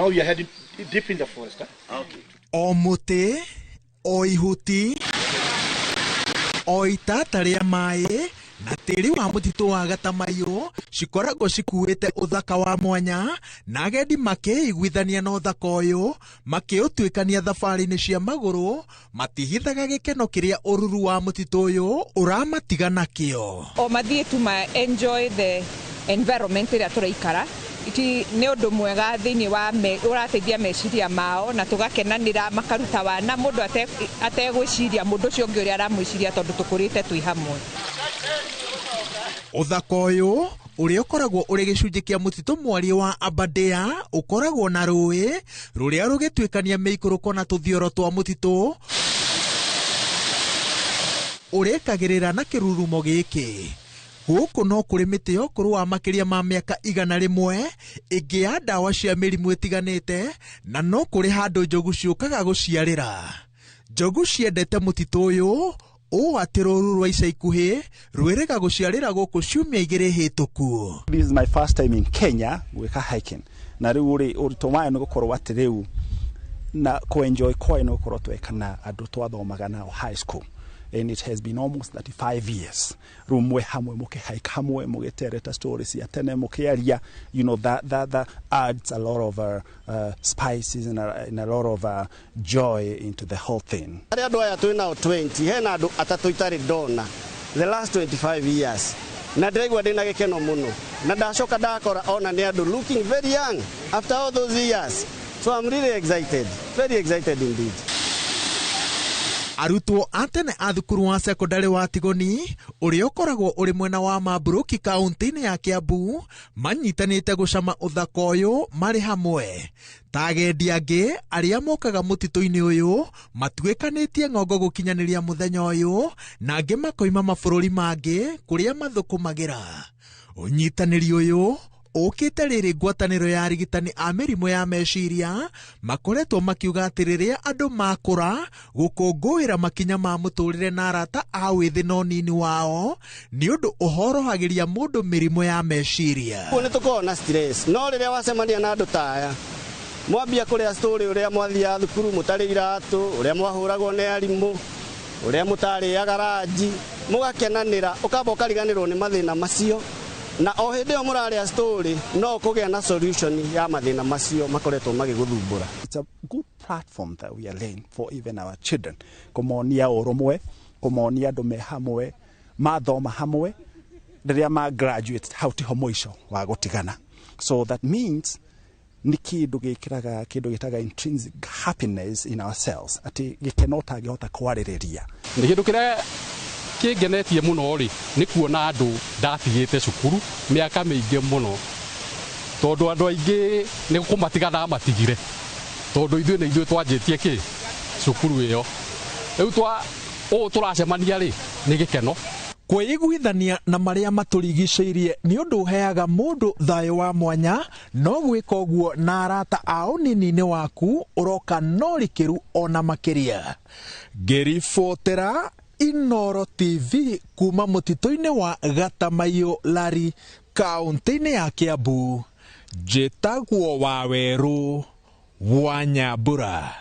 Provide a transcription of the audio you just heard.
Now we are heading deep in the forest. Huh? Okay. O mũtĩ, o ihuti, o itata rĩa maĩ na tĩri wa mũtitũ wa Gatamaiyũ cikoragwo cikuĩte ũthaka wa mwanya na agendi makĩiguithania na ũthaka ũyũ makĩũtuĩkania thabarĩ-inĩ cia magũrũ matihithaga gĩkeno kĩrĩa ũruru wa mũtitũ ũyũ ũramatiga nakĩo. O mathiĩ tu ma enjoy the environment ĩrĩa tũraikara ti nĩ ũndũ mwega thĩinĩ wa ũrateithia meciria mao na tũgakenanĩra makaruta wana mũndũ ategwĩciria mũndũ ũcio ũngĩ ũrĩa aramwĩciria tondũ tũkũrĩte twĩ hamwe. Ũthaka ũyũ ũrĩa ũkoragwo ũrĩ gĩcunjĩ kĩa mũtitũ mwariĩ wa Aberdare ũkoragwo na rũĩ rũrĩa rũgĩtuĩkania mĩikũrũko na tũthioro twa mũtitũ ũrĩkagĩrĩra na kĩrurumo gĩkĩ. Gũkũ no kũrĩ mĩtĩ ya ũkũrũ wa makĩria ma mĩaka 100 ĩngĩ ya ndawa cia mĩrimũ ĩtiganĩte na no kũrĩ handũ njogu ciũkaga gũciarĩra. Njogu ciendete mũtitũ ũyũ ũũ atĩ rũru rwa ica ikuhĩ rwĩrĩga gũciarĩra gũkũ ciumia 2 hĩtũku. This is my first time in Kenya gwĩka hiking. Na rĩu rĩ ũritũ wayo nĩ gũkorwo atĩ rĩu na kũ-enjoy kwayo nĩ gũkorwo tweka na andũ twathomaga nao high school. And it has been almost 35 years. Rĩu mwe hamwe mũkĩhike hamwe mũgĩtereta stories cia tene mũkĩaria, you know, that adds a lot of spices and a lot of joy into the whole thing. Arĩa andũ aya twĩ nao 20, hena andũ atatũ itarĩ ndona the last 25 years. Na ndĩraigua ndĩna gĩkeno mũno. Na ndacoka ndakora ona nĩ andũ looking very young after all those years. So I'm really excited, very excited indeed. Arutwo a tene a thukuru wa sekondari wa Tigoni ũrĩa ũkoragwo ũrĩ mwena wa Mambũrũki kaunti-inĩ ya Kiambu manyitanĩte gũcama ũthaka ũyũ marĩ hamwe. Ta agendi angĩ arĩa mokaga mũtitũ-inĩ ũyũ matuĩkanĩtie ng'ongo gũkinyanĩria mũthenya ũyũ na angĩ makoima mabũrũri mangĩ kũrĩa mathũkũmagĩra. Ũnyitanĩri ũyũ ũkĩte rĩrĩ ngwatanĩro ya arigitani a mĩrimũ ya meciria makoretwo makiuga atĩ rĩrĩa andũ makũra gũkũngũĩra makinya ma mũtũrĩre na arata a wĩthĩ na ũnini wao nĩ ũndũ ũhorohagĩria mũndũ mĩrimũ ya meciria. Nĩ tũkoragwo na stress no rĩrĩa wacemania na andũ ta aya mwambia kũrĩa story ũrĩa mwathiaga thukuru mũtarĩ iratũ, ũrĩa mwahũragwo nĩ arimũ, ũrĩa mũtarĩaga ranji, mũgakenanĩra ũkamba ũkariganĩrwo nĩ mathĩna macio. Na o hĩndĩ ĩyo mũrarĩa story no kũgĩa na solution ya mathĩna macio makoretwo magĩgũthumbũra. It's a good platform that we are laying for even our children. Kũmonia ũrũmwe, kũmonia andũ me hamwe, mathoma hamwe, rĩrĩa ma graduate hau tiho mũico wa gũtigana. So that means nĩ kĩndũ gĩkĩraga kĩndũ gĩtaga intrinsic happiness in ourselves, atĩ gĩkeno ũtangĩhota kwarĩrĩria. Nĩ kĩndũ kĩrĩa kĩngenetie mũno rĩ nĩ kuona andũ ndatigĩte cukuru mĩaka mĩingĩ mũno, tondũ andũ aingĩ nĩ kũmatiga ndamatigire, tondũ ithuĩ nĩ ithuĩ twanjĩtie kĩ cukuru ĩyo. Rĩu ũũ tũracemania rĩ nĩ gĩkeno. Kwĩiguithania na marĩa matũrigicĩirie nĩ ũndũ ũheaga mũndũ thayũ wa mwanya, no gwĩka ũguo na arata a ũnini-inĩ waku ũroka no rikĩru ona makĩria. Ngĩribotera Inooro TV kuma mũtitũ-inĩ wa Gatamaiyũ Lari kaunti-inĩ ya Kiambu, njĩtagwo Wawerũ wa Nyambura.